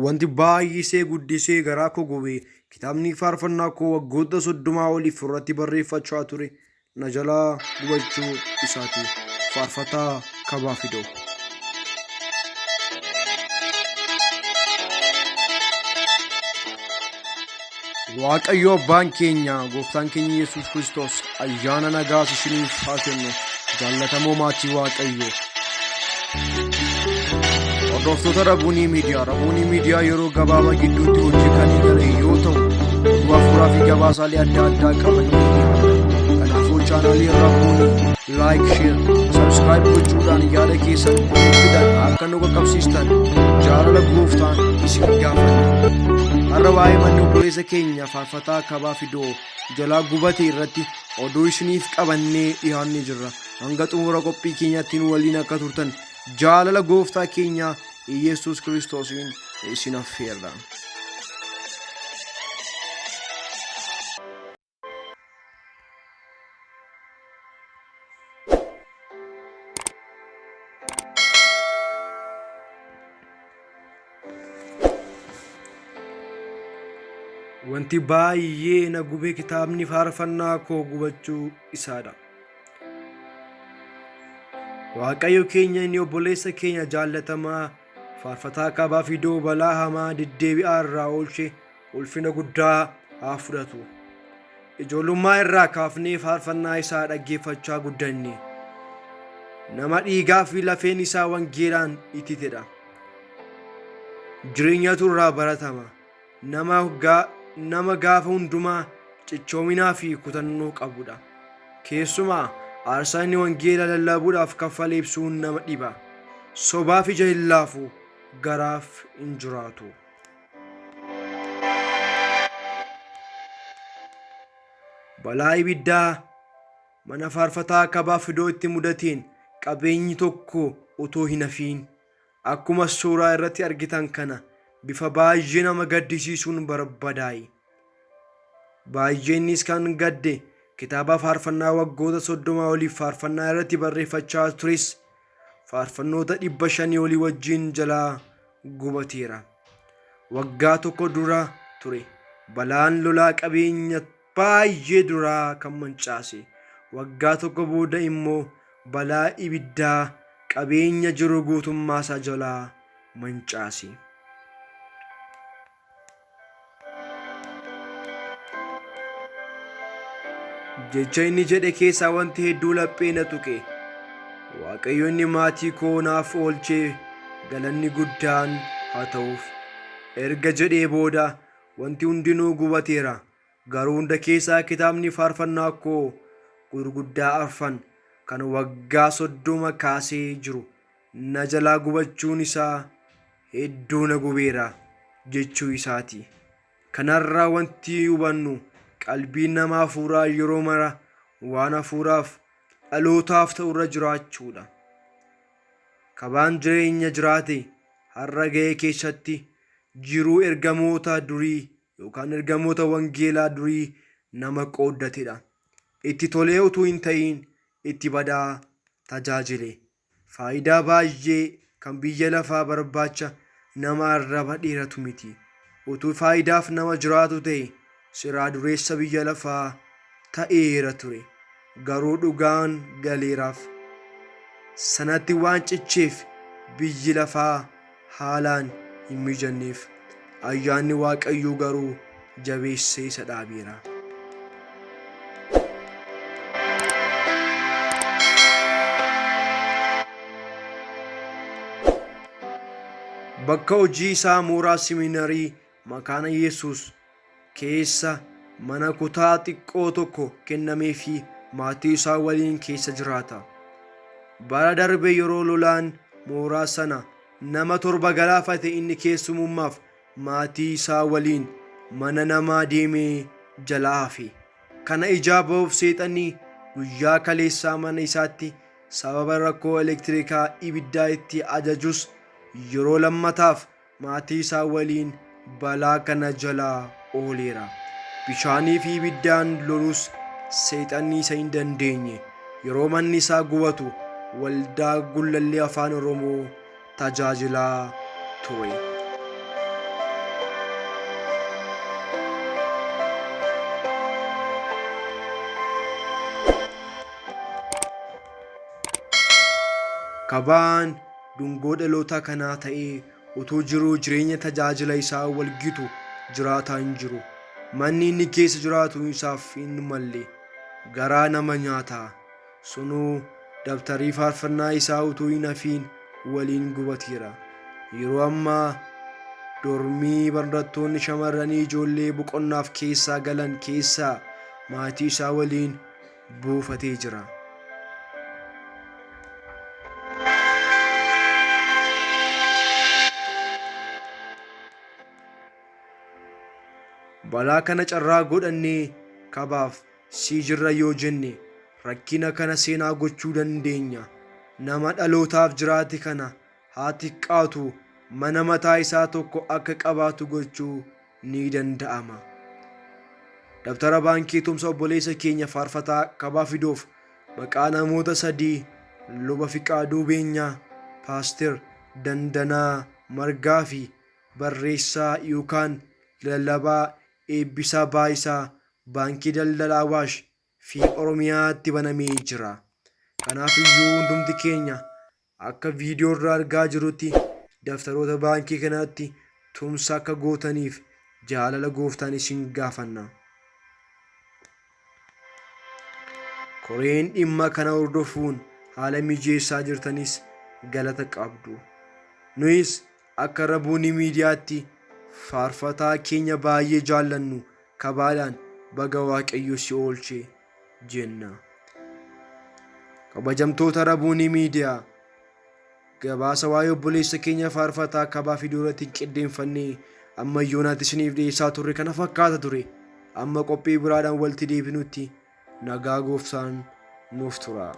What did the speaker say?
Wanti baay'isee guddisee garaa koo gube kitaabni faarfannaa koo waggoota 30 oliif irratti barreeffachaa ture na jalaa gubachuu isaati. Faarfataa Kabaa Fidoo. Waaqayyo abbaan keenya gooftaan keenya Yesuus Kiristoos ayyaana nagaas isiniif haa kennu. Jaallatamoo maatii Waaqayyoo. Hordoftoota Rabuunii Miidiyaa. Rabuunii Miidiyaa yeroo gabaabaa gidduutti hojii kan eegale yoo ta'u, oduu hafuuraa fi gabaasaalee adda addaa qabannee dhiyaanna. Kanaafuu chaanaalii Rabuunii like, share, subscribe gochuudhaan yaada keessan komeentiidhaan akka nu qaqqabsiistan jaalala gooftaan isin gaafanna. Har'a waa'ee manni obboleessa keenya faarfataa Kabaa Fidoo jalaa gubate irratti oduu isiniif qabannee dhiyaannee jirra. Hanga xumura qophii keenyaatti nu waliin akka turtan jaalala gooftaa keenya Iyyasuus Kiristoosiin isin affeerra. Wanti baay'ee na gube kitaabni faarfannaa koo gubachuu isaadha. Waaqayyo keenya inni obboleessa keenya jaallatamaa faarfataa Kabaa Fidoo balaa hamaa deddeebi'aa irraa oolche ulfina guddaa haa fudhatu. Ijoollummaa irraa kaafnee faarfannaa isaa dhaggeeffachaa guddanne. Nama dhiigaa fi lafeen isaa wangeelaan ititedha. Jireenyatu irraa baratama. Nama gaafa hundumaa cichoominaa fi kutannoo qabudha. Keessumaa aarsaa inni wangeela lallabuudhaaf kaffale ibsuun nama dhiba. Sobaaf ija hin laafu, garaaf hin jiraatu. Balaa ibiddaa mana faarfataa Kabaa Fidoo itti mudateen qabeenyi tokko otoo hin hafiin akkuma suuraa irratti argitan kana bifa baay'ee nama gaddisiisuun barbadaa'e. Baay'eenis kan gadde kitaaba faarfannaa waggoota 30 oliif faarfannaa irratti barreeffachaa tures faarfannoota 500 olii wajjin jalaa gubateera. Waggaa tokko dura ture balaan lolaa qabeenya baay'ee duraa kan mancaase. Waggaa tokko booda immoo balaa ibiddaa qabeenya jiru guutummaasaa jalaa mancaase. Jecha inni jedhe keessaa wanti hedduu laphee na tuqe. Waaqayyo inni maatii koo naaf oolchee galanni guddaan haa ta'uuf. Erga jedhee booda wanti hundinuu gubateera. Garuu hunda keessaa kitaabni faarfannaa koo gurguddaa arfan kan waggaa 30 kaasee jiru na jalaa gubachuun isaa hedduu na gubeera jechuu isaati. Kanarraa wanti hubannu qalbiin nama hafuuraa yeroo mara waan hafuuraaf dhalootaaf ta'urra jiraachuudha. Kabaan jireenya jiraate har'a ga'e keessatti jiruu ergamoota durii yookaan ergamoota wangeelaa durii nama qooddatedha. Itti tolee utuu hin ta'iin itti badaa tajaajile. Faayidaa baay'ee kan biyya lafaa barbaacha nama arraba dheeratu miti. Utuu faayidaaf nama jiraatu ta'e siraa dureessa biyya lafaa ta'eera ture. Garuu dhugaan galeeraaf. Sanatti waan cicheef biyyi lafaa haalaan hin mijanneef. Ayyaanni Waaqayyoo garuu jabeessee isa dhaabeera. Bakka hojii isaa mooraa siminarii Makaana Yesuus keessa mana kutaa xiqqoo tokko kennameefii maatii isaa waliin keessa jiraata. Bara darbe yeroo lolaan mooraa sana nama 7 galaafate inni keessumummaaf maatii isaa waliin mana namaa deemee jalaa hafe. Kana ijaa ba'uuf seexanni guyyaa kaleessaa mana isaatti sababa rakkoo elektirikaa ibiddaa itti ajajus yeroo lammataaf maatii isaa waliin balaa kana jalaa ooleera. Bishaanii fi ibiddaan lolus seexanni isa hin dandeenye. Yeroo manni isaa gubatu waldaa Gullallee Afaan Oromoo tajaajilaa ture. Kabaan dungoo dhaloota kanaa ta'ee utuu jiruu jireenya tajaajila isaa wal gitu jiraataa hin jiru. Manni inni keessa jiraatu isaaf hin malle. Garaa nama nyaata. Sunuu dabtarii faarfannaa isaa utuu hin hafiin waliin gubateera. Yeroo ammaa dormii barnattoonni shamarranii ijoollee boqonnaaf keessaa galan keessaa maatii isaa waliin buufatee jira. Balaa kana carraa godhannee kabaaf sii jirra yoo jenne rakkina kana seenaa gochuu dandeenya. Nama dhalootaaf jiraate kana haa xiqqaatu mana mataa isaa tokko akka qabaatu gochuu ni danda'ama. Dabtara baankii tumsa obboleessa keenya faarfataa Kabaa Fidoof maqaa namoota sadii Luba Fiqaaduu Beenyaa, Paaster Dandanaa Margaa fi barreessaa yookaan lallabaa Eebbisaa Baayisaa Baankii Daldala Awaash fi Oromiyaatti banamee jira. Kanaaf iyyuu hundumti keenya akka viidiyoo irraa argaa jirrutti daftaroota baankii kanatti tumsa akka gootaniif jaalala gooftaan isin gaafanna. Koreen dhimma kana hordofuun haala mijeessaa jirtanis galata qabdu. Nuyis Akka Rabuunii Miidiyaatti faarfataa keenya baay'ee jaallannu kabaadhaan baga Waaqayyo si oolche jenna. Kabajamtoota Rabuunii Miidiyaa gabaasa waa'ee obboleessa keenya faarfataa Kabaa Fiduu irratti qindeeffannee amma yoonaatti isiniif dhiyeessaa turre kana fakkaata ture. Amma qophii biraadhaan walitti deebinutti nagaa gooftaan nuuf tura.